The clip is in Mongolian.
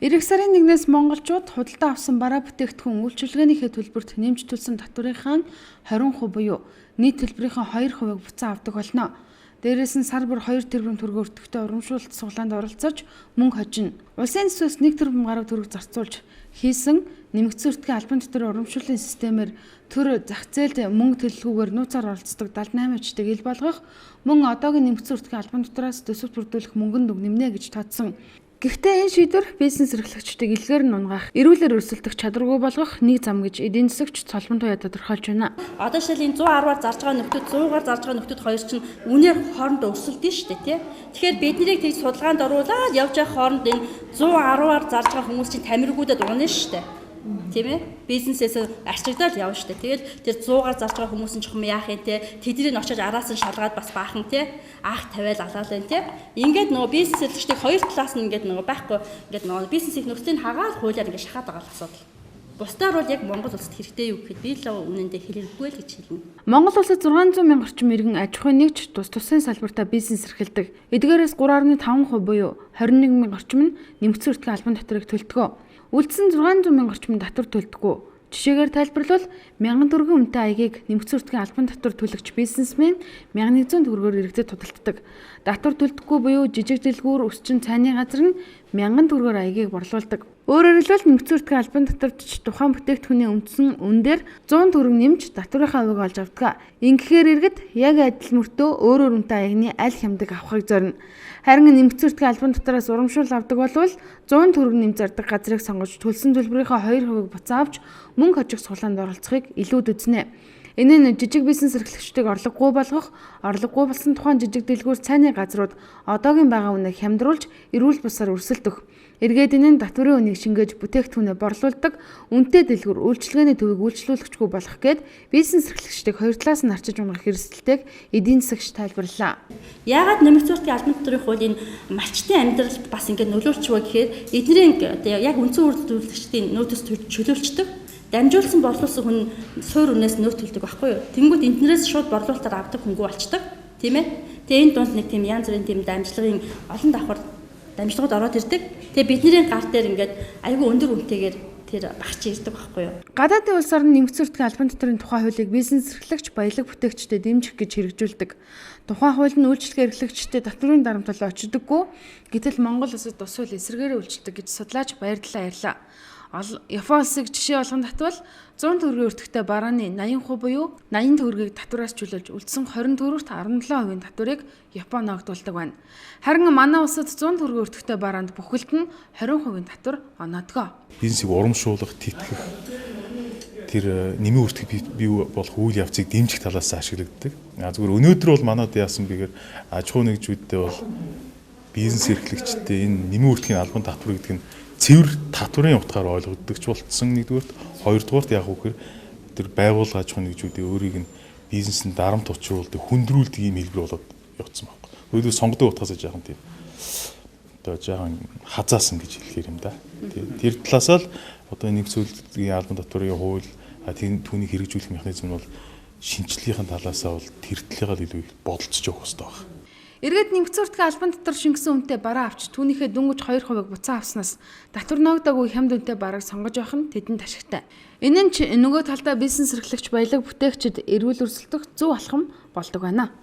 Ирэх сарын 1-ээс монголчууд худалдаа авсан бараа бүтээгдэхүүн үйлчилгээнийхээ төлбөрт нэмж төлсөн татварынхаа 20% буюу нийт төлбөрийнхөө 2%-ыг буцаан авдаг болно. Дээрээс нь сар бүр 2 тэрбум төгрөг өртөгтэй урамшуулалт суглаанд оролцож мөнгө хожино. Улсын төсвөөс 1 тэрбум гаруй төгрөг зарцуулж хийсэн нэмэгдсэн өртгийн албан татварын урамшууллын системээр төр зах зээлд мөнгө төлөлгүйгээр нууцаар оролцдог 78 ачдыг ил болгох, мөн одоогийн нэмэгдсэн өртгийн албан татвараас төсөвт бүрдүүлэх мөнгөн дүнг нэмнэ гэж тооцсон. Гэхдээ энэ шийдвэр бизнес эрхлэгчдийг илгээр нь унагаах, эрүүлэр өрсөлдөх чадваргүй болгох нэг зам гэж эдийн засагч Цолбон Туяа тодорхойлж байна. Одоо жишээл энэ 110-аар зарж байгаа нөхдүүд, 100-аар зарж байгаа нөхдүүд хоёр чинь үнээр хоорондоо өрсөлдөн шүү дээ, тий. Тэгэхээр бид нарыг тэгж судалгаанд оруулаад явж байгаа хооронд энэ 110-аар зарж байгаа хүмүүс чинь тамиргуудад унана шүү дээ. Тийм ээ? Бизнесээс арчигдаад явна шүү дээ. Тэгэл тэр 100-аар зарж байгаа хүмүүс нь чухам яах юм те? Тэднийг очиж араас нь шалгаад бас баахан те? Аах тавиал алаал байна те? Ингээд нөгөө бизнес эрхлэгчдийг хоёр талаас нь ингээд нөгөө байхгүй ингээд нөгөө бизнесийн нөхцөлийг хагаал хуулиар ингээд шахаад байгаа л асуудал. Бусдаар бол яг Монгол улсад хэрэгтэй юу гэхэд би л үнэндээ хэрэггүй л гэж хэлнэ. Монгол улсад 600 мянга орчим иргэн аж ахуйн нэгж тус тусын салбартаа бизнес эрхэлдэг. Эдгээрээс 3.5% буюу 21 мянга орчим нь нэмэгдсэн өртгийн албан татварыг төлдөг. Үлдсэн 600 мянга орчим татвар төлдөггүй. Жишээгээр тайлбарлавал 1000 төгрөгийн үнэтэй аягийг нэмэгдсэн өртгийн албан татвар төлөгч бизнесмен 1100 төгрөгөөр иргэдэд худалддаг. Татвар төлдөггүй буюу жижиг дэлгүүр, өсчин цайны газар нь 1000 төгрөгөөр аягийг борлуулдаг. Өөрөөр хэлбэл нэмэгдсэн өртгийн албан татварт тухайн бүтээгдэхүүний үндсэн үн дээр 100 төгрөг нэмж татварынхаа хувийг олж авдаг. Ингэхээр иргэд яг адил мөртөө өөр өөр үнэтэй аягны аль хямдаг авахыг зорино. Харин нэмэгдсэн өртгийн албан татвараас урамшуул авдаг болвол 100 төгрөг нэмж зардаг газрыг сонгож төлсөн төлбөрийнхөө 2%-ыг буцаан авч мөнгө хожих суглаанд оролцохыг илүүд үзнэ. Энэ нь жижиг бизнес эрхлэгчдийг орлогогүй болгох, орлогогүй болсон тухайн жижиг дэлгүүр, цайны газрууд одоогийн байгаа үнэ хямдруулж эрүүл бусаар өрсөлдөх. Эргээд энэ нь татварын үнийг шингээж бүтээгдэхүүнээ борлуулдаг үнэтэй дэлгүүр, үйлчилгээний төвийг үйлчлүүлэгчгүй болох гээд бизнес эрхлэгчдийг хоёр талаас нь арчиж унагах эрсдэлтэйг эдийн засагч тайлбарллаа. Яагаад нэмэгдсэн өртгийн албан татварын хууль энэ малчтын амьдралд бас ингээд нөлөөлчих вэ гэхээр эднэрийн одоо яг үндсэн үйлдвэрлэгчдийн нөөцөс чөлөөлчдөг. Дамжуулсан борлуулсан хүн суур үнээс нөөц төлдөг байхгүй юу? Тэнгүүт эднэрээс шууд борлуулалтаар авдаг хөнгөө болчдөг. Тийм ээ? Тэгээ энэ дунд нэг тийм янз бүрийн тийм дамжлагын олон давхар дамжлагууд ороод ирдэг. Тэгээ бидний гар дээр ингээд айгүй өндөр үнэтэйгээр тэр багч ирдэг байхгүй юу? Гадаадын улс орн нэмэгдсэн өртгийн албан татварын тухай хуулийг бизнес эрхлэгч, баялаг бүтээгчдэд дэмжих гэж хэрэгжүүлдэг. Тухайн хууль нь үйлчилгээ эрхлэгчдэд татварын дарамт болоо очдоггүй. Гэтэл Монгол улсад тус хууль эсрэгээрээ үйлчилдэг гэж судлаач Баярдлаа ярьлаа. Япон улсыг жишээ болгон татвал 100 төгрөгийн өртөгтэй барааны 80% буюу 80 төгрөгийг татвараас чөлөөлж үлдсэн 20 төгрөгт 17% татварыг Япон ногдуулдаг байна. Харин манай улсад 100 төгрөгийн өртөгтэй бараанд бүхэлд нь 20% татвар оноодгоо. Бизнесийг урамшуулах, тэтгэх тэр нэмийн өртөг бий болох үйл явцыг дэмжих талаас ашиглагддаг. Зүгээр өнөөдөр бол манад яасан бэгээр аж ахуй нэгжүүддээ бол бизнес эрхлэгчдээ энэ нэмийн өртгийн албан татвар гэдэг нь цэвэр татварын утгаар ойлгогддог ч болцсон нэгдүгээрт, хоёрдугаарт яг үхээр тэр байгууллага аж ахуйн нэгжүүдийн өөрийг нь бизнесэнд дарамт учруулдаг, хүндрүүлдэг ийм хэлбэр болоод явцсан байхгүй. Өөрөөр сонгодог утгаасаа жаахан тийм одоо жаахан хазаасан гэж хэлэхээр юм да. Тэр талаасаа л одоо нэгдсэн албан татварын хууль түүнийг хэрэгжүүлэх механизм нь бол шинжлэлийн талаасаа бол тэр талыгаа илүү их бодолцож явах хэрэгтэй байна. Эргээд нэмэгдсэн өртгийн албан татвар шингэсэн үнэтэй бараа авч түүнийхээ дөнгөж 2%-ыг буцаан авснаас татвар ноогдоогүй хямд үнэтэй барааг сонгож явах нь тэдэнд ашигтай. Энэ нь ч нөгөө талдаа бизнес эрхлэгч, баялаг бүтээгчид эрүүл өрсөлдөх зөв алхам болдог байна.